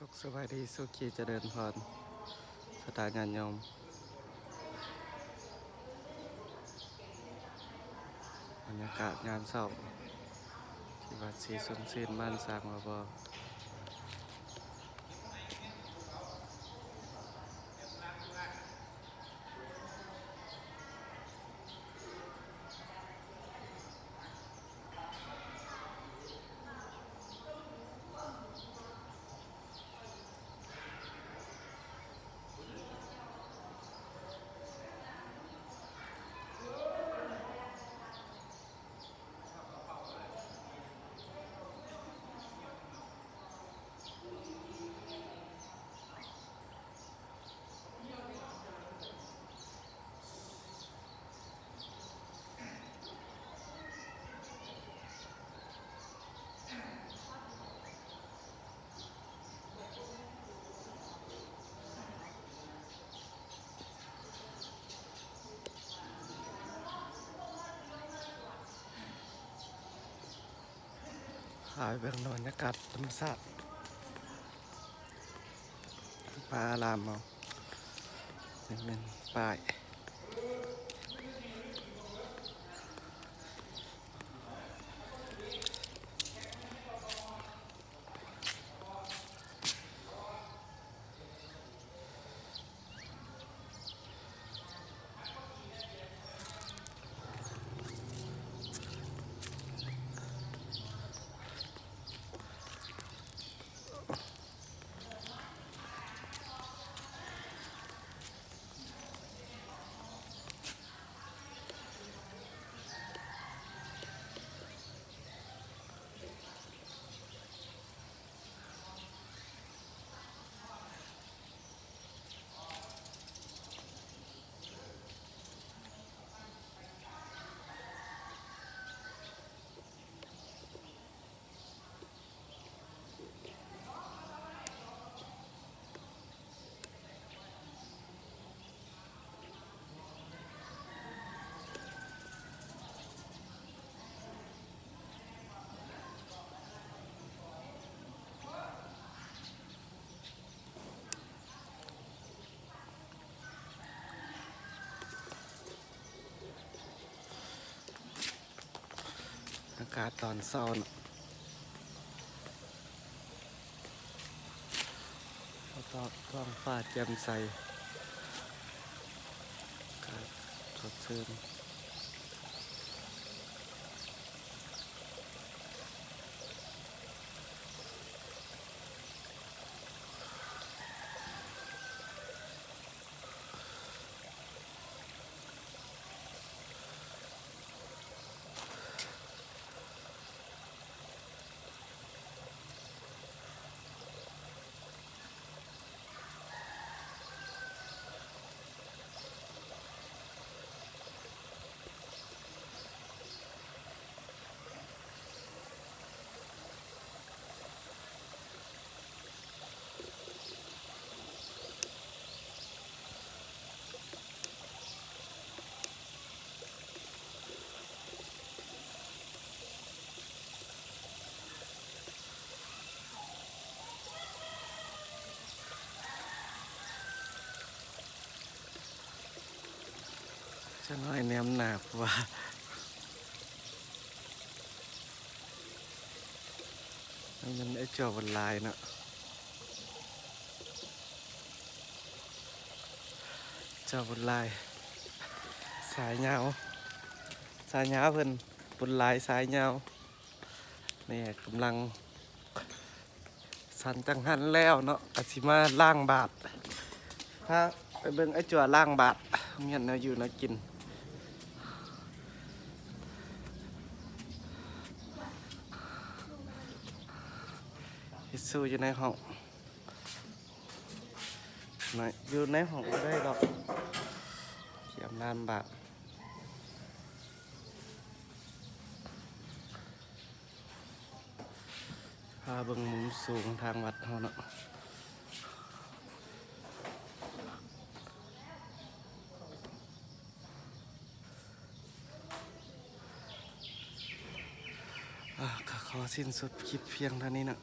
ສຸກສະບາຍດີ ສຸຂີຈະເລີນພອນ ສັດທາຍາດໂຍມ. ບັນຍາກາດຍາມເຊົ້າ ທີ່ວັດສີຊົມຊື່ນ ບ້ານສາງວາວໍ. ພາໄປເບິ່ງບັນຍາກາດທຳມະຊາດ ປ່າອາລາມເນາະ ນີ້ແມ່ນປ້າຍ. ອາກາດຕອນເຊົ້າເນາະ ແລ້ວກໍທ້ອງຟ້າແຈ່ມໃສ ອາກາດສົດຊື່ນ. ຈັກໜ້ອຍແນມໜ້າ ເພາະວ່າ ມັນແມ່ນໄອ້ຈົວບຸນຫຼາຍເນາະ ຈົວບຸນຫຼາຍ ສາຍຍາວ ສາຍຍາວເພິ່ນ ບຸນຫຼາຍສາຍຍາວ. ນີ້ກຳລັງສັນຈັງຫັນແລ້ວເນາະ ກະຊິມາລ້າງບາດ ພາໄປເບິ່ງໄອ້ຈົວລ້າງບາດ ມີຫຍັງແນວຢູ່ແນວກິນ ເຮັດຊູຢູ່ໃນຫ້ອງ ຢູ່ໃນຫ້ອງບໍ່ໄດ້ດອກ ກຽມລ້າງບາດ. ພາເບິ່ງມຸມສູງທາງວັດເຮົາເນາະ ອາ ກໍຂໍສິ້ນສຸດຄລິບພຽງເທົ່ານີ້ເນາະ.